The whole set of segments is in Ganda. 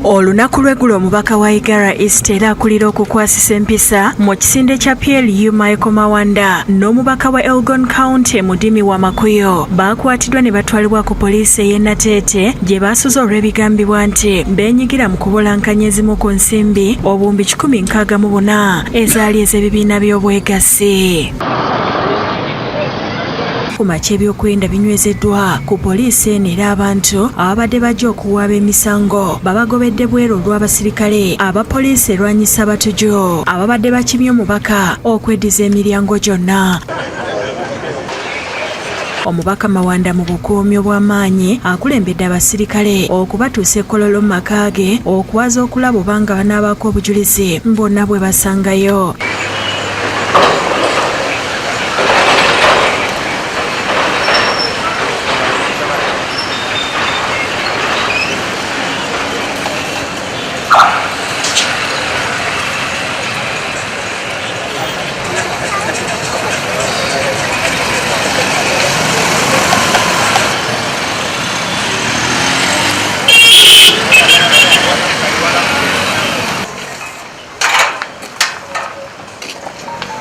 Olunaku lw'eggulo, omubaka wa Igara East era akulira okukwasisa empisa mu kisinde kya PLU Michael Mawanda n'omubaka wa Elgon County Mudimi wa Makuyo baakwatiddwa ne batwalibwa ku poliisi ey'e Nateete gye baasuze olw'ebigambibwa nti beenyigira mu kubulankanya ezimu ku nsimbi 164,000 ezaali ez'ebibiina by'obwegassi. Ku makya, ebyokwerinda binywezeddwa ku poliisi eno era abantu ababadde bajja okuwaaba emisango babagobedde bweru olw'abasirikale aba poliisi erwanyisa abatuju ababadde bakimye omubaka okweddiza emiryango gyonna. Omubaka Mawanda mu bukuumi obw'amaanyi akulembedde abasirikale okubatuusa e Kololo mu maka ge okwaza okulaba obanga banaabaako obujulizi bwonna bwe basangayo.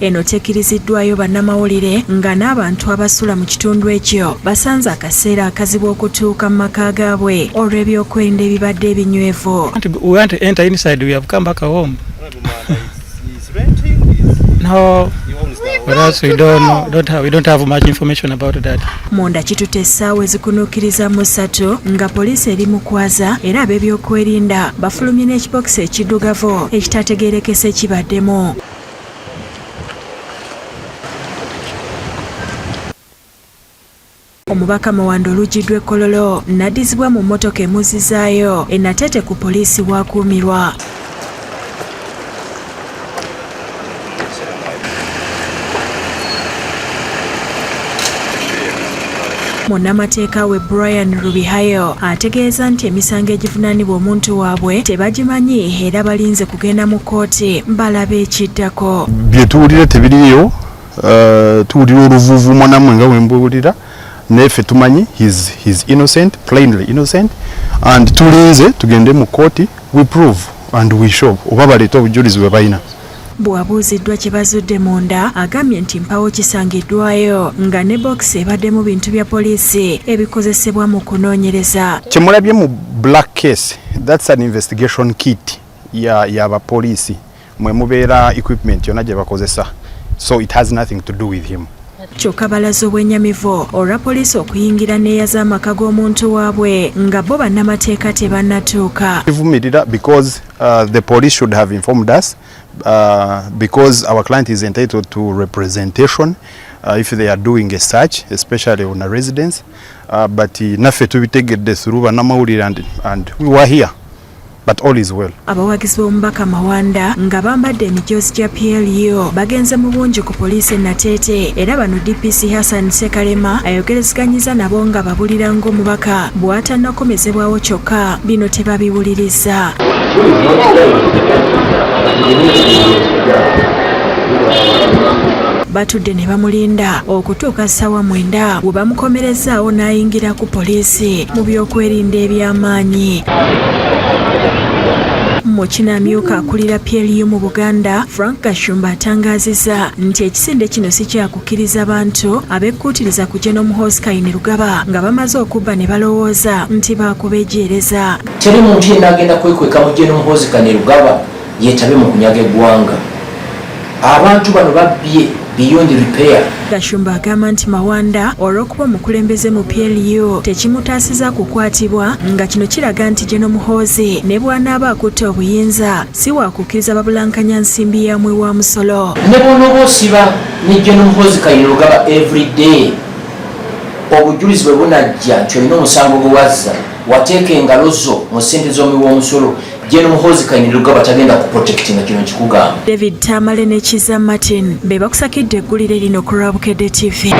Eno tekkiriziddwayo bannamawulire, nga n'abantu abasula mu kitundu ekyo basanze akaseera akazibu okutuuka mu maka gaabwe olw'ebyokwerinda ebibadde ebinywevu. We want to enter inside. We have come back home. No, but also we don't know, don't have, we don't have much information about that. Munda kitutte essaawa ezikunuukiriza mu ssatu nga poliisi eri mu kwaza, era ab'ebyokwerinda bafulumye n'ekibokisi ekiddugavu ekitategeerekese kibaddemu. Omubaka Mawanda olugiddwa e Kololo n'addizibwa mu mmotoka emuzzizaayo e Nateete ku poliisi w'akuumirwa. Munnamateeka we Brian Rubihayo ategeeza nti emisango egivunaanibwa omuntu waabwe tebagimanyi era balinze kugenda mu kkooti balabe ekiddako. Bye tuwulira tebiriyo. Tuwulira oluvuuvuumo nammwe nga bwe mbuwulira, naye ffe tumanyi he's innocent, plainly innocent, and tulinze tugende mu kooti, we prove and we show oba baleete obujulizi bwe balina. Bw'abuuziddwa kye bazudde munda, agambye nti mpawo kisangiddwayo, nga ne bokisi ebaddemu bintu bya poliisi ebikozesebwa mu kunoonyereza. Kyemulabye mu black case, that's an investigation kit ya y'abapoliisi mwe mubeera equipment yonna gye bakozesa, so it has nothing to do with him. Kyokka balaze obwenyamivu olwa poliisi okuyingira n'eyaza amaka g'omuntu waabwe nga bo bannamateeka tebannatuuka. Kivumirira because the police should have informed us, because our client is entitled to representation if they are doing a search, especially on a residence, but naffe tubitegedde through bannamawulire and we were here, but all is well. Abawagizi b'omubaka Mawanda nga bambadde emijoozi gya PLU bagenze mu bungi ku poliisi e Nateete, era bano DPC Hassan Sekalema ayogerezeganyiza nabo nga babulira ng'omubaka bw'atannakomezebwawo, kyokka bino tebabiwuliriza. Batudde ne bamulinda okutuuka ssaawa 9 we bamukomerezaawo n'ayingira ku poliisi mu byokwerinda eby'amaanyi. Mu kinamyuka akulira PLU mu Buganda Frank Gashumba atangaazizza nti ekisinde kino si kyakukkiriza bantu abekkuutiriza ku General Muhoozi Kainerugaba nga bamaze okubba ne balowooza nti baakubejeereza. Teri muntu yenna agenda kwekweka mu General Muhoozi Kainerugaba yeetabe mu kunyaga eggwanga. Abantu bano babbye beyond repair. Gashumba agamba nti Mawanda olw'okuba omukulembeze mu PLU tekimutaasiza kukwatibwa, nga kino kiraga nti General Muhoozi ne bw'anaaba akutte obuyinza si wakukkiriza babulankanya nsimbi ya mwe wa musolo. Ne bw'onooba osiba ne General Muhoozi Kainerugaba everyday, obujulizi bwe bunajja nti olina omusango gwe wazza, wateeka engalo zo mu ssente z'omuwi w'omusolo, General Muhoozi Kainerugaba tagenda kuprotectinga. Kino nkikugamba. David Tamale ne Kiza Martin be bakusakidde eggulire lino ku lwa Bukedde TV.